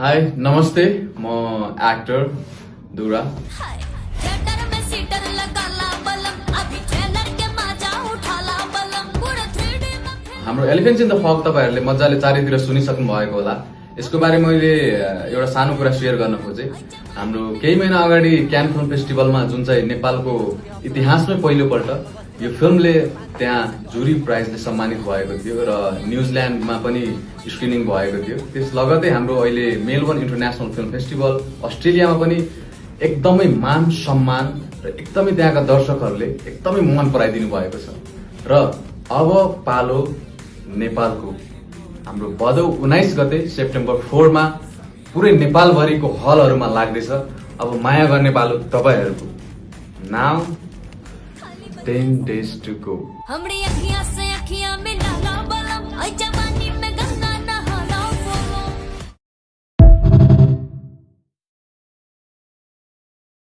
High नमस्ते म actor दुरा हाम्रो एलिफेन्ट्स इन द फग तपाईहरुले मजाले चारैतिर सुनिसक्नु भएको होला। यसको बारे मैले एउटा सानो कुरा शेयर गर्न खोजे। हाम्रो केही महिना अगाडि क्यान फिल्म फेस्टिभलमा जुन चाहिँ नेपालको इतिहासमै पहिलोपल्ट यो फिल्मले त्यहाँ जुरी प्राइजले सम्मानित भएको थियो र न्युजिल्यान्डमा पनि स्क्रिनिङ भएको थियो। त्यस लगतै हाम्रो अहिले मेलबर्न इन्टरनेसनल फिल्म फेस्टिभल अस्ट्रेलियामा पनि एकदमै मान सम्मान र एकदमै त्यहाँका दर्शकहरूले एकदमै मन पराइदिनु भएको छ। र अब पालो नेपालको हाम्रो भदौ 19 गते सेप्टेम्बर 4 मा पुरै नेपालभरिको हलहरुमा लाग्दैछ। अब माया गर्ने पालो तपाईहरुको। Now 10 days to go।